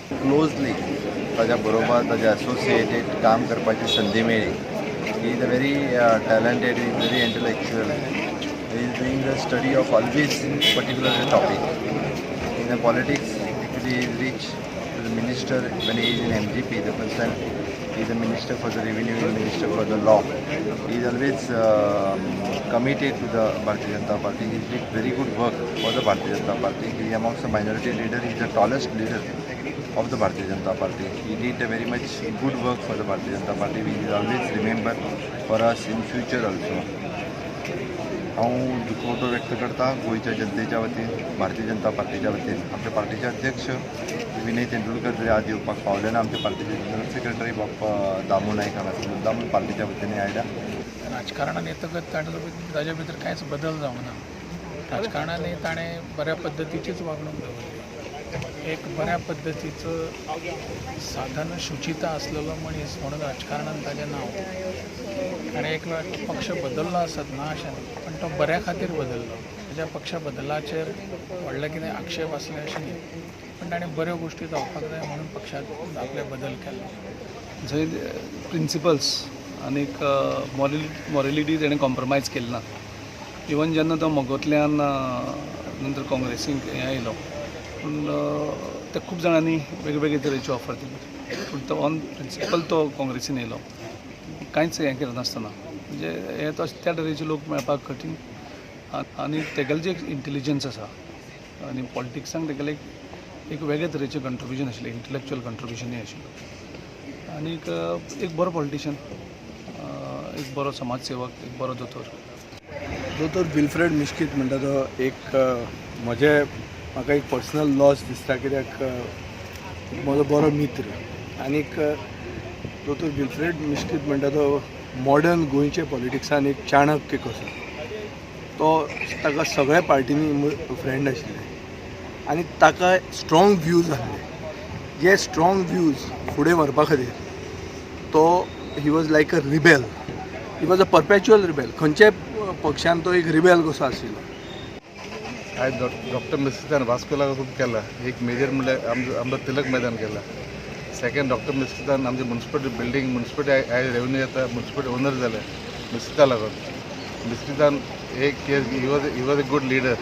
Closely ताज्या बरोबर ताज्या असोसिएटेड काम करपाची संदी मेळ्ळी. He is a very talented, he is very intellectual. He is doing the study of always particular topic. In the politics, actually he is rich to the minister when he is in MGP, the first time he is a minister for the revenue, he is minister for the law. He is always committed to the Bharatiya Janata Party. He did very good work for the Bharatiya Janata Party. He amongst the minority leader, he is the tallest leader of the Bharatiya Janata Party. He did a very much good work for the Bharatiya Janata Party, which is always remember for us in future also. हांव दुखवटो व्यक्त करता गोंयच्या जनतेच्या वतीन, भारतीय जनता पार्टीच्या वतीन. आमच्या पार्टीचे अध्यक्ष विनय तेंडुलकर जरी आज येवपाक पावले ना, आमच्या पार्टीचे जनरल सेक्रेटरी बाप्पा दामू नायक हांगासर मुद्दामून पार्टीच्या वतीन आयल्या. राजकारणान येतकच ताजे भितर कांयच बदल जावंक ना. राजकारणानूय ताणें बऱ्या पद्दतीचीच वागणूक दवरली. एक बऱ्या पद्दतीचो साधन शुचिता आसलेलो मनीस म्हणून राजकारणान ताजें नांव. ताणें एक वेळ पक्ष बदल्लो आसत, ना अशें न्ही, पण तो बऱ्या खातीर बदल्लो. ताज्या पक्ष बदलाचेर व्हडले कितें आक्षेप आसले अशें न्ही, पण ताणें बऱ्यो गोश्टी जावपाक जाय म्हणून पक्षांत आपले बदल केल्लो. जंय प्रिंसिपल्स आनीक मॉरलिटी तेणें कॉम्प्रोमायज केली ना. इवन जेन्ना तो मगोंतल्यान नंतर काँग्रेसीक हें आयलो, पूण ते खूब जाणांनी वेगवेगळे तरेच्यो ऑफर दिल्यो, पूण तो ऑन प्रिंसिपल तो काँग्रेसीन येयलो, कांयच हें करनासतना. म्हणजे हे तो त्या तरेचे लोक मेळपाक कठीण. आनी तेगेलें जें इंटेलिजन्स आसा आनी पॉलिटिक्सांक तेगेलें एक वेगळे तरेचें कंट्रिब्युशन आशिल्लें, इंटलेक्चुअल कंट्रिब्युशनूय आशिल्लें. आनीक एक बरो पॉलिटिशन, एक बरो समाज सेवक, एक बरो दोतोर. दोतोर विल्फ्रेड मिश्कीत म्हणटा तो एक म्हजे म्हाका एक पर्सनल लॉस दिसता, कित्याक म्हजो बरो मित्र. आनीक दोतोर विल्फ्रेड मिश्कीत म्हणटा तो मॉडर्न गोंयचे पॉलिटिक्सान एक चाणक्य कसो. तो ताका सगळ्या पार्टींनी फ्रेंड आशिल्ले आनी ताका स्ट्रॉंग व्यूज आसले, जे स्ट्रॉंग व्यूज फुडें व्हरपा खातीर तो he was like a rebel, he was a perpetual rebel. खंयच्याय पक्षान तो एक रिबेल कसो आशिल्लो. आयज डॉक्टर मिस्कितान वास्को लागून खूब केला. एक मेजर म्हणल्यार आमचो आमचो तिलक मैदान केला. सेकंड, डॉक्टर मिस्कितान आमचे म्युन्सिपलिटी बिल्डींग, म्युन्सिपलिटी आयज रेवन्यू येता, म्युन्सिपलिटी ओनर जाले मिस्किता लागून. मिस्कितान एक he was a good leader.